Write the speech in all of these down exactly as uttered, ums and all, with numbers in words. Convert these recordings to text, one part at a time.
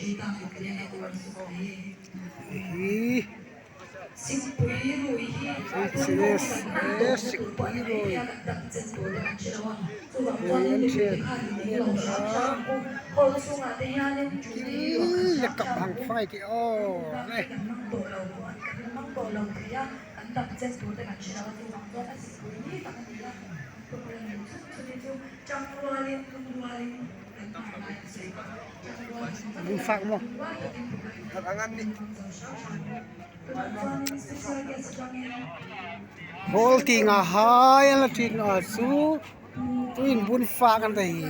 Hi. Sikpui ruoi hi. Sikpui ruoi. Ruoi an ṭhe. Hi le kap hang fai ti aw le. Bun fak maw? Hall tienga hai an la ṭi naw a chu. Tuhin bun fak an ta hi.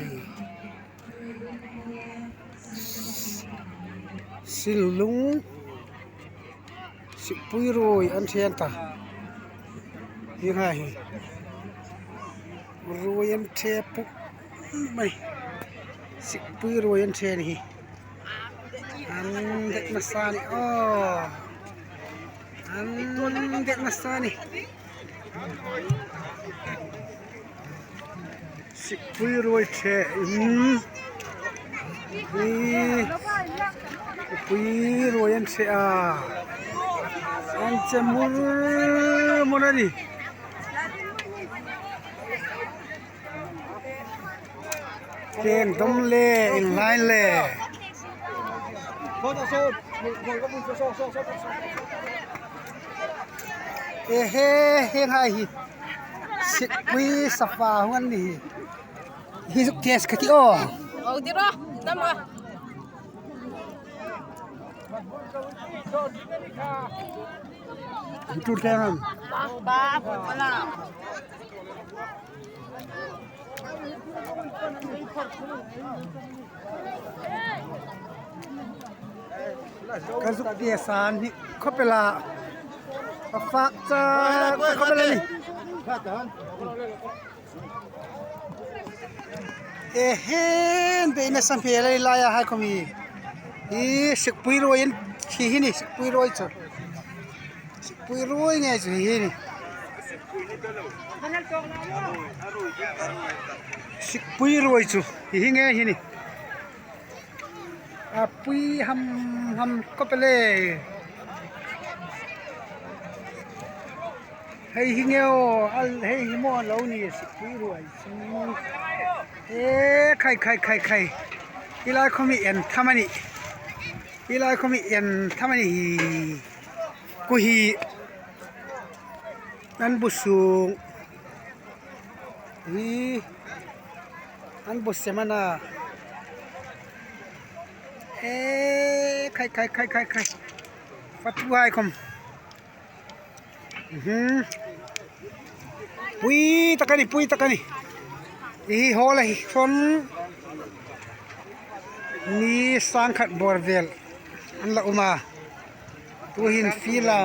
Sinlung. Sikpui ruoi an ṭhe an ta. Hi hai hi. Ruoi an ṭhe puk mai. Sikpui ruoi an ṭhe ni hi. An det nasa ni aw. An det nasa ni. Sikpui ruoi ṭhe. Hmm. Hi. Sikpui ruoi an ṭhe a. An che mur mur a nih. Keng dom le, inline le. Ehe, hieng hai hi. Sikpui safa hung an ni hi. Hi zuk test ka ti aw. Aw, ti ro, nam a. An tu teng an. Ba, ba, ba, ba. Ka zuk test a ni khawp el a. Ka fak chak khawp el a nih. Ehe, bei nasa hmel a ni laia hai khawm hi. Hi sikpui ruoi an thi hi ni, sikpui ruoi chu. Sikpui ruoi ngei chu hi ni. Sikpui ruoi chu hi ngei hi ni. A pui ham ham khawp el e. Hei hi ngei aw, al hei hi maw lo ni, sikpui ruoi chu. E khai khai khai khai. Hi lai khawm hi en tham a nih. Hi lai khawm hi en tham a nih hi. Ku hi. An bu sung. Hi. An bu sem a na. E khai khai khai khai khai. Fatuhai khawm. Mhm. Pui tak a nih, pui tak a nih. Hi hall a hi sawn mi sangkhat bawr vel an la um a. Tuhin field a,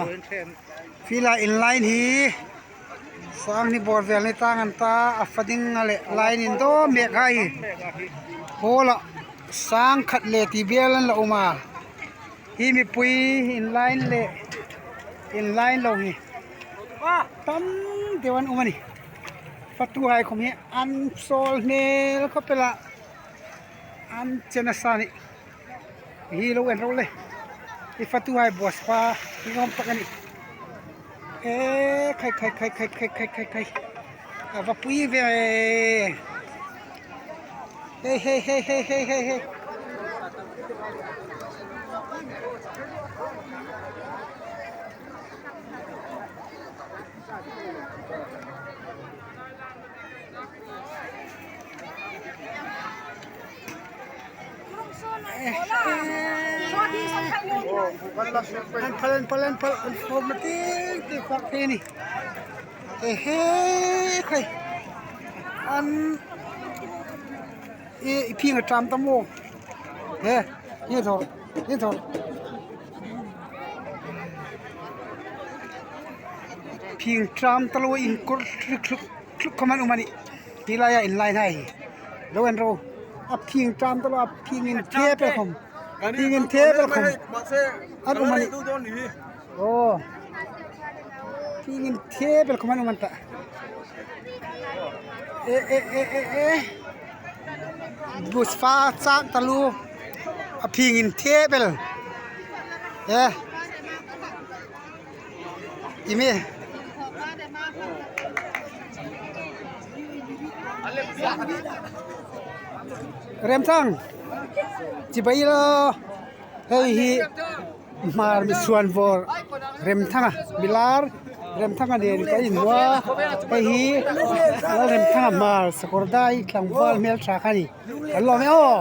field a inline hi sanghni bawr vel ni tang an ta, a fa ding a le line indawm mek hai. Hall a sangkhat le ti vel an la um a. Hi mipui inline le inline lo hi tam deu an um a nih. Fatuhai khawm hi an sawl hmel khawp el a, an che nasa a nih. Hi lo en ro le. Hi fatuhai boss pa hi ngawm tak a nih. E khai khai khai khai khai khai khai khai. A va pui ve. Hey hey hey hey hey hey hey. An phal, an phal, an phal, an phal, ma ting ting fak te ni. Ehe, khai. An, e, i phing a ṭam ta maw. He, hi thawr, hi thawr. Phing ṭam ta lo in kawr thluk thluk thluk khawm an um a nih. Hi laia inline hai. Lo en ro. A phing ṭam ta lo, a phing inthep el khawm. Phing inthep el khawm. An um a nih. Aw. Phing inthep el khawm an um an ta. E, e, e, e, e. Bus fa chak ta lo. A phingin thep el. Eh. Imi. Remthang. Chibai lo. Hei hi. Hmar mi suan vawr. Remthanga. Milar. Remthanga nen ka inhnuoi. Hei hi. Remthanga Hmar. Sakawrdai tlangval hmel ṭha kha ni. Kan lawm e aw.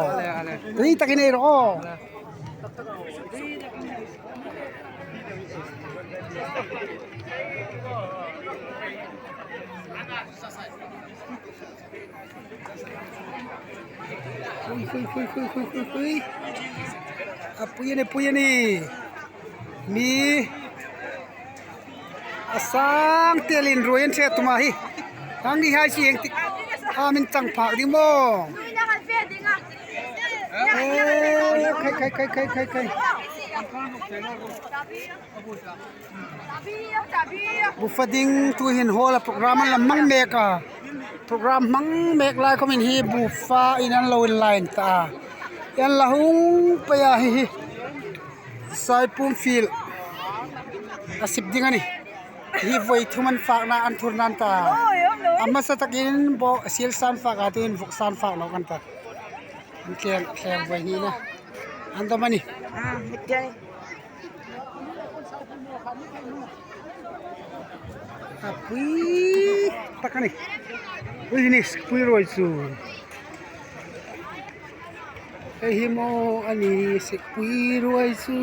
Tui takin ei rawh aw. Hui, hui, hui. A pui a ni, pui a ni. Mi. A sang telin ruoi an ṭhe tuma hi. Hang ni hai si heng ti. A min chang phak ding maw. Eh, khai, khai, khai. Bufa ding tuhin hall a program an la hmang mek a. Program hmang mek lai khawmin hi bufa in an lo inline ta a. An la hung pei a hi hi. Saipum field a sip ding a nih. Hi voi thum an fakna an thurna an ta. A hmasa takin bo silsan fak a, tuhin voksan fak lo kan ta. An thleng, thleng voi ni na. An dam a nih. Ah, hetiang. A pui tak a nih. Ui ni, sikpui ruoi chu. Hei hi maw a ni, sikpui ruoi chu.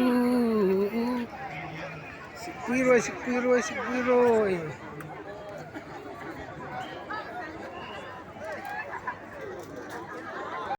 Sikpui ruoi, sikpui ruoi, sikpui ruoi.